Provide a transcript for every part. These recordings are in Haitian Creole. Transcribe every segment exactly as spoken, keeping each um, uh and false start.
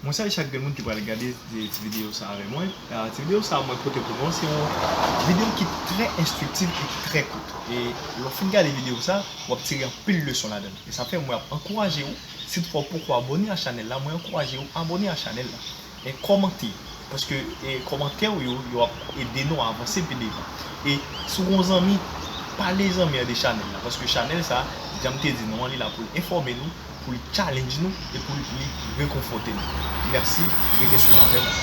Mwen salye chak grenn moun ki pral gade ti, ti videyo sa avè mwen. Ah, ti videyo sa mwen pote pou nou, se yon videyo ki trè enstriktif e ki trè kout. E lè w fin gade videyo sa, w ap tire anpil leson ladan l. E sa fè mwen ap ankouraje w, si toutfwa w poko abòne a chanèl la, mwen ankouraje w abòne a chanèl la. E kòmante. Paske, e, kòmantè w yo, yo ap ede nou avanse pi devan. E si w gen yon zanmi, pale zanmi an de chanèl la. Paske chanèl sa, jan m te di nou an, li la pou l enfòme nou, pou l challenge nou e pou li rekonfòte nou. Mèsi, rete swiv avè nou.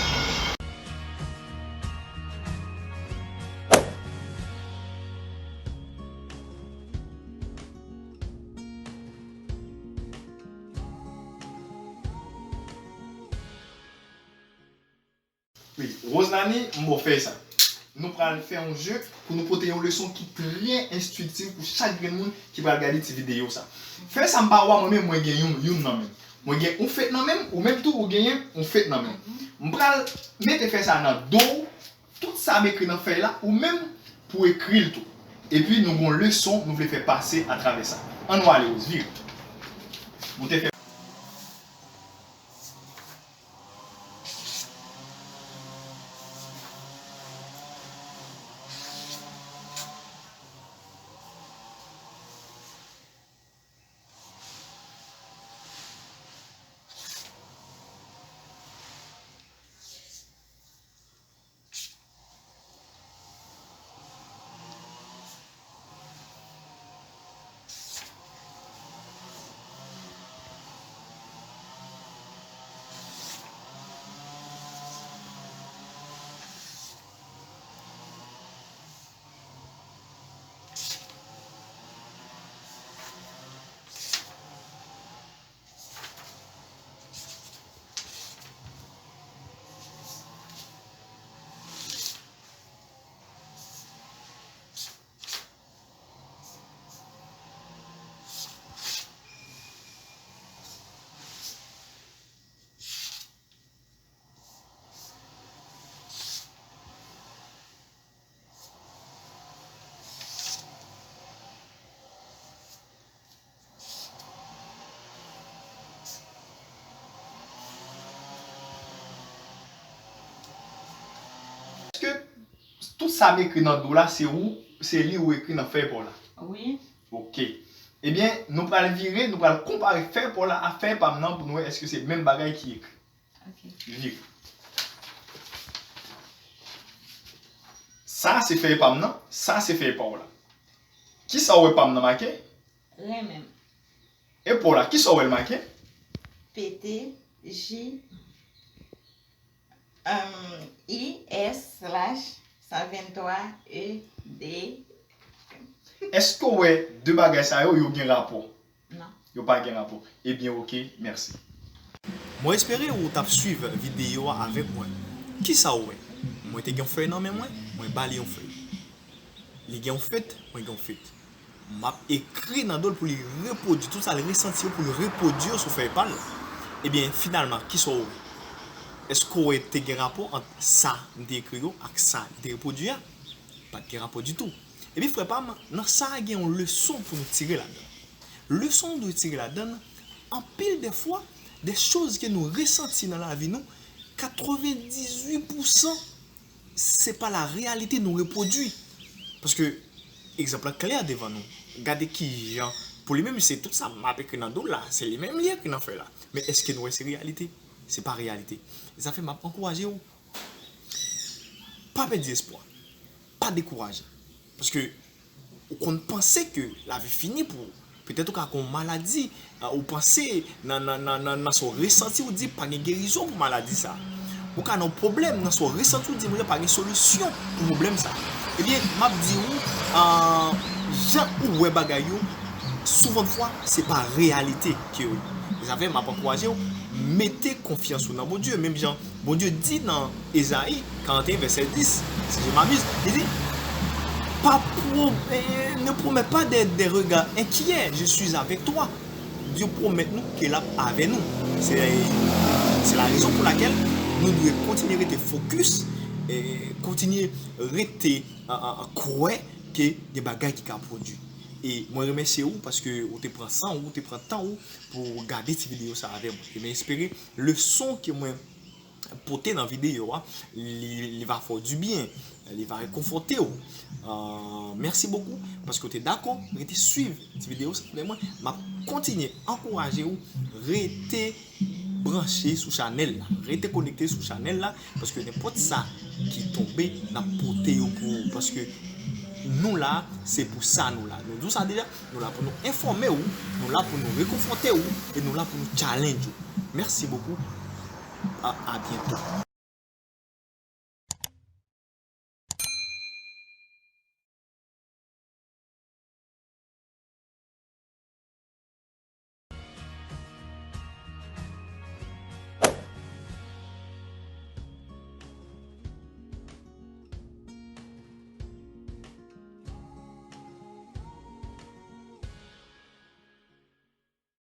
Wi, Roselanie, m ba w fèy sa. Nou pral fè yon je pou nou pote yon leson ki trè enstriktif pou chak grenn moun ki pral gade ti videyo sa. Fèy sa m pa wè mwen menm, mwen gen youn, youn nan men m. Mwen gen yon fèt nan men m, ou menm tou ou genyen yon fèt nan men w. M pral mete fèy sa nan do w, tout sa m ekri nan fèy la, ou menm pou ekri l tou. Epi nou gen yon leson nou vle fè pase atravè sa. Ann nou ale, Rose, vire. Moute fèy. Èske tout sa m ekri nan do la, se ou, se li ou ekri nan fèy pa w la? Wi. Ok. Ebyen, nou pral vire, nou pral konpare fèy pa w la a fèy pa m nan pou nou wè èske se menm bagay ki ekri. Ok. Vire. Sa se fèy pa m nan, sa se fèy pa w la. Kisa w wè pa m nan make? Renmen m. E pa w la, kisa w wè l make? P T J, um, I S slash san venntwa E D. Èske w wè de bagay sa yo, yo gen rapò? Non. Yo pa gen rapò. Ebyen, ok, mèsi. Mwen espere ou t ap swiv videyo a avèk mwen. Kisa w wè? Mwen te gen yon fèy nan men mwen, mwen ba li yon fèy. Li gen yon fèt, mwen gen yon fèt. M ap ekri nan do l pou li repwodui tout sa l resanti yo, pou l repwodui yo sou fèy pa l. Ebyen, finalman, kisa w wè? Èske w wè te gen rapò ant sa m te ekri yo ak sa li te repwodui a? Pa t gen rapò ditou. Epi, frè pa m, nan sa a gen yon leson pou nou tire ladan l. Leson nou dwe tire ladan l, anpil de fwa, de choz ke nou resanti nan lavi nou, katrevendizuit pousan se pa la reyalite nou repwodui. Paske, egzanp lan klè devan nou. Gade kijan, pou li menm, se tout sa m ap ekri nan do l la, se li menm li ekri nan fèy la. Men èske nou wè se reyalite? Se pa reyalite. E sa fè m ap ankouraje w. Pa pèdi espwa. Pa dekouraje. Paske ou konn panse ke lavi fini pou ou. Petèt ou ka gen yon maladi, ah, ou panse nan, nan, nan, nan, nan sa w resanti, ou di pa gen gerizon pou maladi sa. Ou ka nan yon pwoblèm, nan sa w resanti, ou di, "Monchè, pa gen solisyon pou pwoblèm sa." Ebyen, m ap di ou, ah, jan ou wè bagay yo, souvantfwa, se pa reyalite ke yo ye. E sa fè m ap ankouraje w, mete konfyans ou nan Bondye, menm jan Bondye di nan Ezayi karanteyen vèsè dis, si je m'abuse, li di, pa pro-, eh, ne promets pas des, des regards inquiets, je suis avec toi. Dye pwomèt nou ke l ap avè nou. Se, se la rezon pou lakèl nou dwe kontinye rete fokis, e kontinye rete, a, a, a, kwè ke gen bagay ki ka pwodui. E mwen remèsye ou paske ou te pran san ou, ou te pran tan ou pou gade ti videyo sa avè mwen. E mwen espere leson ke mwen pote nan videyo a, li, li va fè w dibyen, li va rekonfòte w. Uh, mèsi bokou paske w te dakò rete swiv ti videyo sa avè mwen. M ap kontinye ankouraje w rete branche sou chanèl la. Rete konekte sou chanèl la, paske nenpòt sa ki tonbe, n ap pote yo pou ou. Paske nou la, se pou sa nou la. Nou di w sa deja, nou la pou nou enfòme w, nou la pou nou rekonfòte w, e nou la pou nou challenge w. Mèsi bokou. A, a byento.